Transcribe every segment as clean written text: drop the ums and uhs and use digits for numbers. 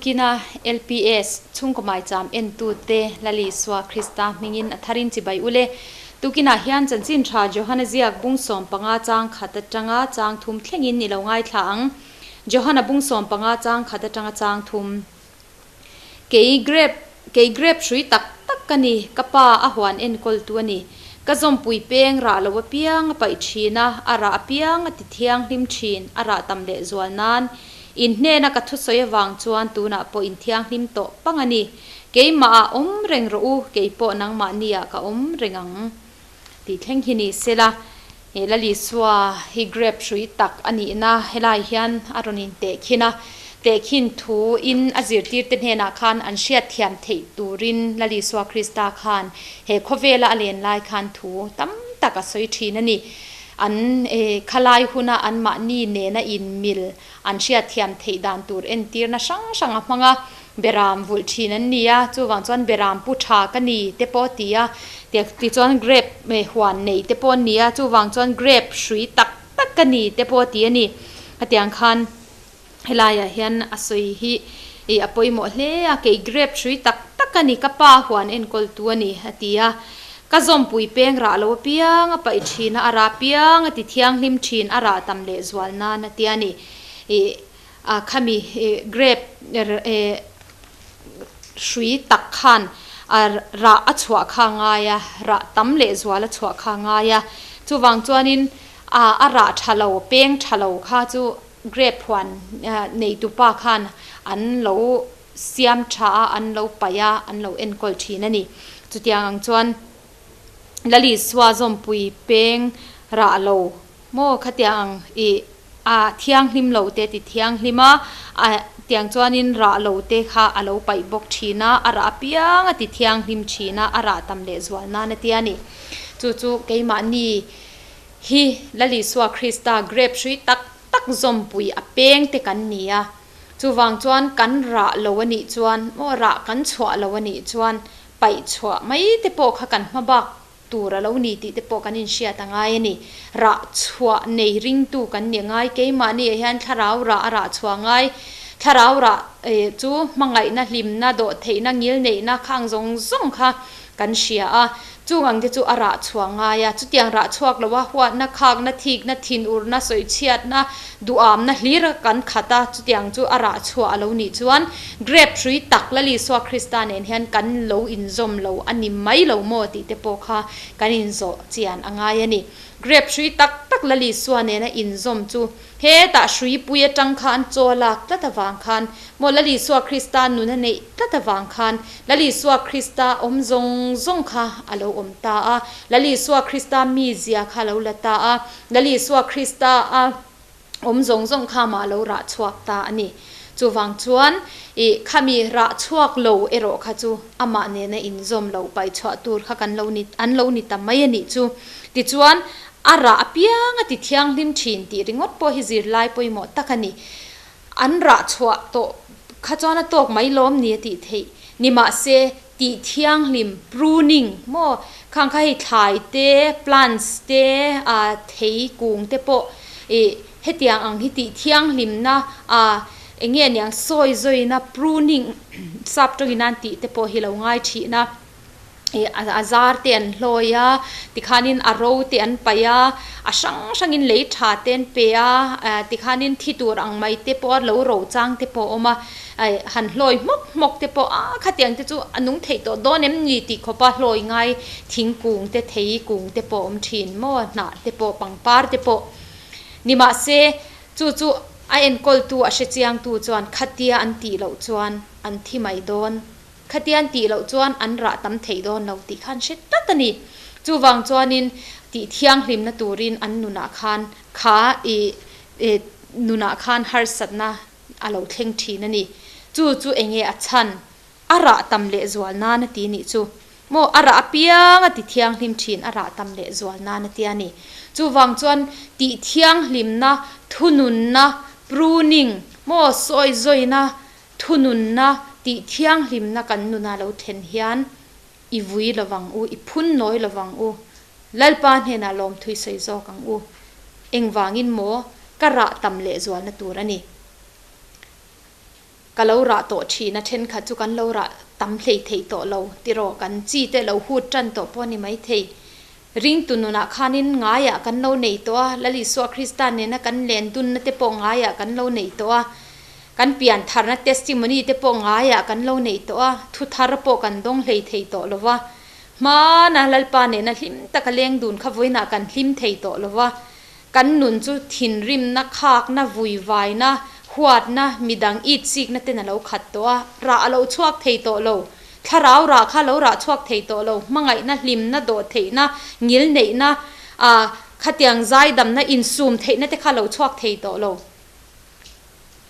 Tukina LPS chhungkaw maicham entute Lal Isua Krista hmingin a tharin chibai ule. Tukinah hian chanchin tha Johana ziak bung 15 chang khat atanga chang thum thlengin i lo ngaithla ang. Johana bung 15 chang khat atanga chang thum. Kei grep kei grep hrui tak tak ka ni, ka pa a huan enkawl tu a ni. Ka zawmpui peng rah lo apiang a paih thin a, a rah apiang a ti thianghlim thin, a rah tam leh zual nan. In hnena ka thusawi avang chuan tunah pawh in thianghlim tawh pang a ni. Keimah ah awm reng rawh u, kei pawh nangmahni ah ka awm reng ang. Tih thleng hi ni sela, he Lal Isua hi grep hrui tak a nihna helai hian a rawn intehkhin a. Tehkhin thu in a zirtirte hnenah khan an hriatthiam theih turin Lal Isua Krista khan he khawvela a len lai khan thu tam tak a sawi thin a ni. An khalai huna anmahni nena inmil an hriatthiam theih dan tur entirna hrang hrang a hmang a. Beram vulh thin an ni a, chuvang chuan beram pu tha ka ni te pawh a ti a, tichuan grape huan nei te pawh an ni a, chuvang chuan grape hrui tak tak ka ni te pawh a ti a ni. Hetiang khan helaiah hian a sawi hi ih a pawimawh hle a, kei grape hrui tak tak ka ni, ka pa huan enkawl tu a ni a ti a, ka zawmpui peng rah lo apiang a paih thin a, a rah piang a ti thianghlim thin, a rah tam leh zual nan a ti a ni. Ih A khami grape hrui tak khan a rah a chhuah kha a ngai a, rah tam leh zual a chhuah kha a ngai a. Chuvang chuanin a rah tha lo, peng tha lo kha chu grape huan neitupa khan an lo siam tha a, an lo paih a, an lo enkawl thin a ni. Chutiang ang chuan Lalisua zawmpui peng rah lo maw khatiang ang ih a thianghlim lo te ti thianghlim a, a tiang chuanin rah lo te kha a lo paih bawk thin a, a rah apiang a ti thianghlim thin a, a rah tam leh zual nan a tia ni. Chu chu keimahni hi Lalisua Krista grape hrui tak tak zawmpui a peng te kan ni a, chuvang chuan kan rah lo a nih chuan maw rah kan chhuah lo a nih chuan paih chhuah mai te pawh kha kan hma bak tur a lo ni tih te pawh kan inhriat a ngai a ni. Rah chhuah nei ringtu kan ni a ngai. Keimahni ah hian thlarau rah a rah chhuah a ngai. Thlarau rah chu hmangaihna, hlimna, dawhtheihna, ngilneihna khang zawng zawng kha kan hria a. Chung ang te chu a rah chhuah ngai a. Chutiang rah chhuak lo a, huatna, khakna, thikna, thinurna, sawichhiatna, duhamna hlir kan khat a. Chutiang chu a rah chhuah a lo nih chuan Grape hrui tak Lal Isua Krista nen hian kan lo inzawm lo a ni mai lo maw tih te pawh kha kan inzawh chian a ngai a ni. Grape hrui tak tak Lal Isua nena inzawm chu hetah hrui pui atang khan chaw lak tlat avang khan maw Lal Isua Krista nun a neih tlat avang khan Lal Isua Krista awm zawng zawng kha a lo awm ta a, Lal Isua Krista mizia kha a lo la ta a, Lal Isua Krista a awm zawng zawng kha mah lo rah chhuak ta a ni. Chuvang chuan ih khami rah chhuak lo erawh kha chu amah nena inzawm loh paih chhuah tur kha kan lo ni an lo ni ta mai a nih chu. Tichuan a rah apiang a ti thianghlim thin tih ringawt pawh hi zirlai pawimawh tak a ni. An rah chhuah tawh kha chuan a tawk mai lawm ni a tih theih ni mahse tih thianghlim, pruning, maw khang kha hei thlai te, plants te, ah thei kung te pawh ih hetiang ang hi tih thianghlimna ah eng nge niang sawi zawina pruning sap tawngin an tih te pawh hi lo ngai thihna. Ih a zar te an hlawi a, tikhanin a ro te an paih a, a hrang hrangin lei tha te an pe a, tikhanin thi tur ang mai te pawh a lo ro chang te pawh a awm a, han hlawi hmawk hmawk te pawh a khatiang te chu a nung theih tawh dawn em ni tih khawpa hlawi ngai thingkung te thei kung te pawh a awm thin maw hnah te pawh pangpar te pawh nimahse chu chu a enkawltu a hrechiangtu chuan khatia an tih loh chuan an thi mai dawn. Khatian tih loh chuan an rah tam theih dawn lo tih khan hre tlat a ni. Chuvang chuanin tih thianghlimna turin an nunah khan kha i nunah khan harsatna a lo thleng thin a ni. Chu chu enge a chhan? A rah tam leh zual nan a ti nih chu. Maw a rah apiang a ti thianghlim thin a rah tam leh zual nan a tia ni. Chuvang chuan tih thianghlimna, thununna, pruning, maw sawi zawina Thununna tih thianghlimna kan nuna lo then hian i vui lovang u, i phun nawi lovang u, Lalpa hnenah lawmthui sawi zawk ang u. Engvangin maw ka rah tam lehzualna tur a ni. Ka lo rah tawh thin a, thenkhat chu kan lo rah tam hlei thei tawh lo tiraw, kan chi te lo hut tan tawh pawh a ni maithei. Ringtu nunah khanin ngaiah kan lo nei tawh a, Lal Isua Krista nena kan len dunna te pawh ngaiah kan lo nei tawh a, kan pian tharna testimony te pawh ngaiah kan lo nei tawh a, thu thar pawh kan dawng hlei thei tawh lo va. Hmana Lalpa nena hlim taka leng dun kha vawiinah kan hlim thei tawh lo va, kan nun chu thinrimna, khakna, vuivaina, huatna, midang itsikna ten a lo khat tawh a, rah a lo chhuak thei tawh lo. Thlarau rah kha lo rah chhuak thei tawh lo, hmangaihna, hlimna, dawhtheihna, ngilneihna, ah khatiang zaidamna, insum theihna te kha lo chhuak thei tawh lo.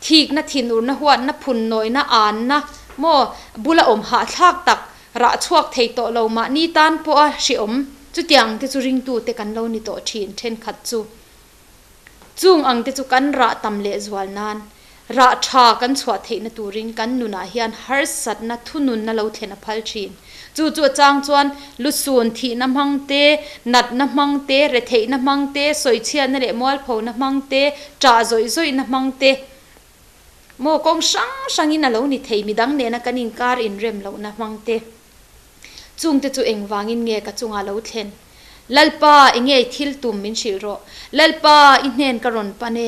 Thikna, thinurna, huatna, phunnawina, anna maw bula awm hahthlak tak rah chhuak thei tawh lo mahni tan pawha hreawm chutiang te chu ringtute kan lo ni tawh thin thenkhat chu. Chung ang te chu kan rah tam lehzual nan rah tha kan chhuah theihna turin kan nunah hian harsatna thununna lo thlen a phal thin. Chu chu a chang chuan lusun thihna hmang te, natna hmang te, retheihna hmang te, sawichhiatna leh mualphona hmang te, ṭah zawih zawihna hmang te maw kawng hrang hrangin a lo ni thei midang nena kan inkar inrem lohna hmang te. Chungte chu engvangin nge ka chungah lo thlen? Lalpa, i ngei thil tum min hrilh rawh. Lalpa, i hnen ka rawn pan e.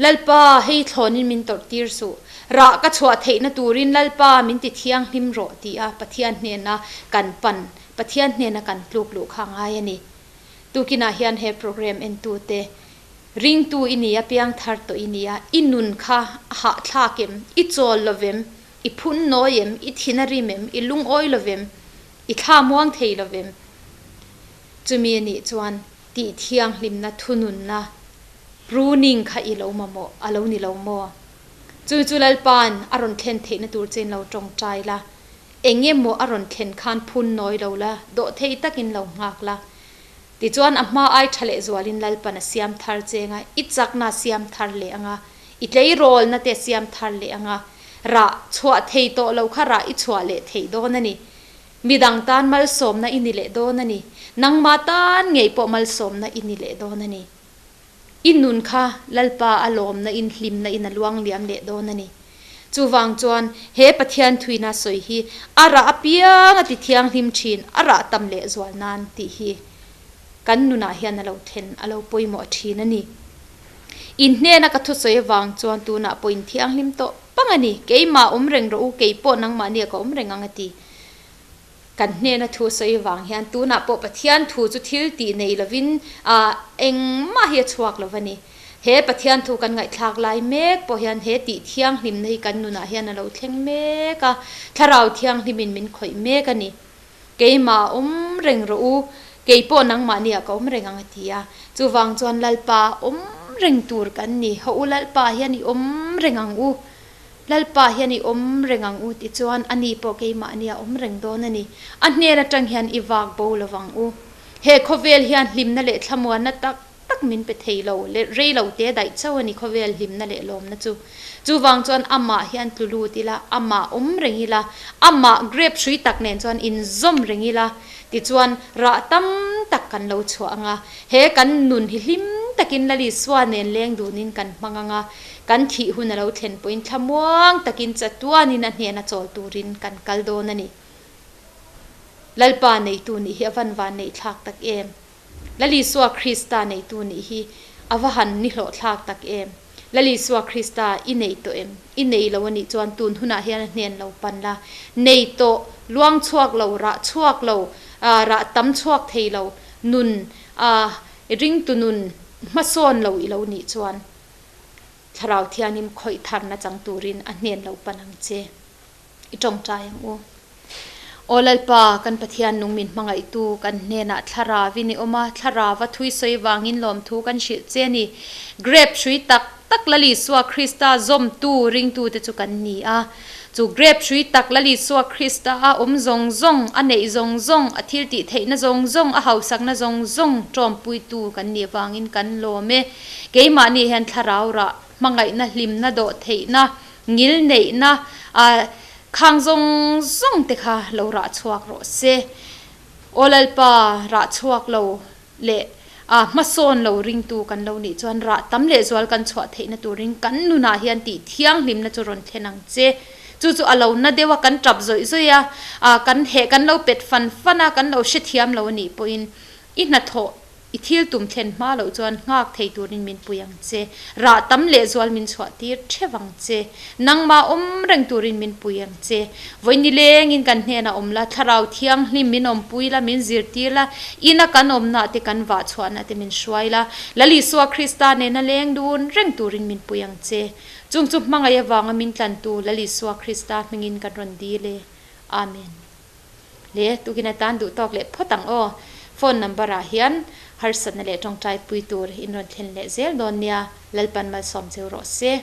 Lalpa, hei thlawnin min tawrh tir suh. Rah ka chhuah theihna turin Lalpa min ti thianghlim rawh ti a Pathian hnena kan pan, Pathian hnena kan tluk luh kha ngai a ni. Tukinah hian he program entute, ringtu i ni a, piangthar tawh i ni a, i nun kha a hahthlak em? I chawl lovem? I phun nawi em? I thin a rim em? I lungawi lovem? I thla muang thei lovem? Chumi a nih chuan tih thianghlimna thununna pruning kha i lo mamawh a lo ni lo maw? Chu chu Lalpa'n a rawn thlen theihna tur chein lo tawngtai la, eng emaw a rawn thlen khan phun nawi lo la, dawh thei takin lo nghak la. Tichuan a hma ai tha lehzualin Lalpa'n a siam thar che anga, i chakna a siam thar leh anga, i tleirawlna te a siam thar leh anga, rah chhuah thei tawh lo kha rah i chhuah leh theih dawn a ni. Midang tan malsawmna i ni leh dawn a ni. Nangmah tan ngei pawh malsawmna i ni leh dawn a ni. I nun kha Lalpa a lawmna in hlimna in a luang liam leh dawn a ni. Chuvang chuan he Pathian thuina sawi hi a rah apiang a ti thianghlim thin, a rah tam leh zual nan tih hi kan nunah hian a lo thlen a lo pawimawh thin a ni. In hnena ka thusawi avang chuan tunah pawh in thianghlim tawh pang a ni. Keimah awm reng rawh u, keipawh nangmahnia ka awm reng ang a ti. Kan hnena thu sawi vang hian tunah pawh Pathian thu chu thil tih nei lovin engmah hi a chhuak lo va ni. He Pathian thu kan ngaihthlak lai mek pawh hian he tih thianghlimna hi kan nunah hian a lo thleng mek a, Thlarau Thianghlimin min khawih mek a ni. Keimah awm reng rawh u, keipawh nangmahniah ka awm reng ang a ti a. Chuvang chuan Lalpa awm reng tur kan ni. Haw u Lalpa hian i awm reng ang u. Lalpa hian i awm reng ang u tichuan a ni pawh keimahni a awm reng dawn a ni. A hnen atang hian i vak bo lovang u. He khawvel hian hlimna leh thlamuanna tak tak min pe thei lo leh rei lo te daih chauh a ni khawvel hlimna leh lawmna chu. Chuvang chuan amah hian tlu lut ila, amah awm reng ila, amah grape hrui tak nen chuan inzawm reng ila tichuan rah tam tak kan lo chhuah ang a. He kan nun hi hlim takin Lalisua nen leng dunin kan hmang ang a. Kan thih hun a lo thlen pawhin thlamuang takin chatuanin a hnena chawl turin kan kal dawn a ni. Lalpa neitu nih hi a van van neih thlak tak em? Lal Isua Krista neitu nih hi a va han ni hlawh thlak tak em? Lal Isua Krista i nei tawh em? I nei lo a nih chuan tun hunah hian a hnen lo pan la. Nei tawh, luang chhuak lo, rah chhuak lo, rah tam chhuak thei lo, nun, ringtu nun hmasawn lo i lo nih chuan Thlarau Thianghlim khawih tharna chang turin a hnen lo pan ang che. I tawngtai ang u. Aw Lalpa, kan Pathian nung min hmangaihtu, kan hnenah Thlarauin i awm a, Thlarauva thui sawi vangin lawmthu kan hrilh che a ni. Grape hrui tak tak Lal Isua Krista zawmtu ringtute chu kan ni a. Chu grape hrui tak Lal Isua Krista a awm zawng zawng, a neih zawng zawng, a thiltih theihna zawng zawng, a hausakna zawng zawng tawmpuitu kan nih vangin kan lawm e. Keimahni hian thlarau rah, hmangaihna, hlimna, dawhtheihna, ngil neihna, a khang zawng zawng te kha lo rah chhuak rawh se. Aw Lalpa, rah chhuak lo leh a hmasawn lo ringtu kan lo nih chuan rah tam lehzual kan chhuah theihna turin kan nunah hian tih thianghlimna chu rawn thlen ang che. Chu chu a lo na deuh a, kan tap zawih zawih a, ah kan heh kan lo pet fan fan a, kan lo hrethiam lo a nih pawhin i hnathawh I thil tum thlen hma loh chuan nghak thei turin min pui ang che. Rah tam lehzual min chhuah tir theuh ang che. Nangmah awm reng turin min pui ang che. Vawi nilengin kan hnenah awm la, Thlarau Thianghlim min awmpui la, min zirtir la, ina kan awmna te kan vah chhuahna te min hruai la, Lal Isua Krista nena leng dun reng turin min pui ang che. Chung chu hmangaih avanga min tlantu Lal Isua Krista hmingin kan rawn dil e. Amen. Le tukin atan duh tawk leh phawt ang aw. Phone number ah hian harsatna leh tawngtai pui tur in rawn thlen leh zel dawn nia, Lalpan malsawm cheu rawh se.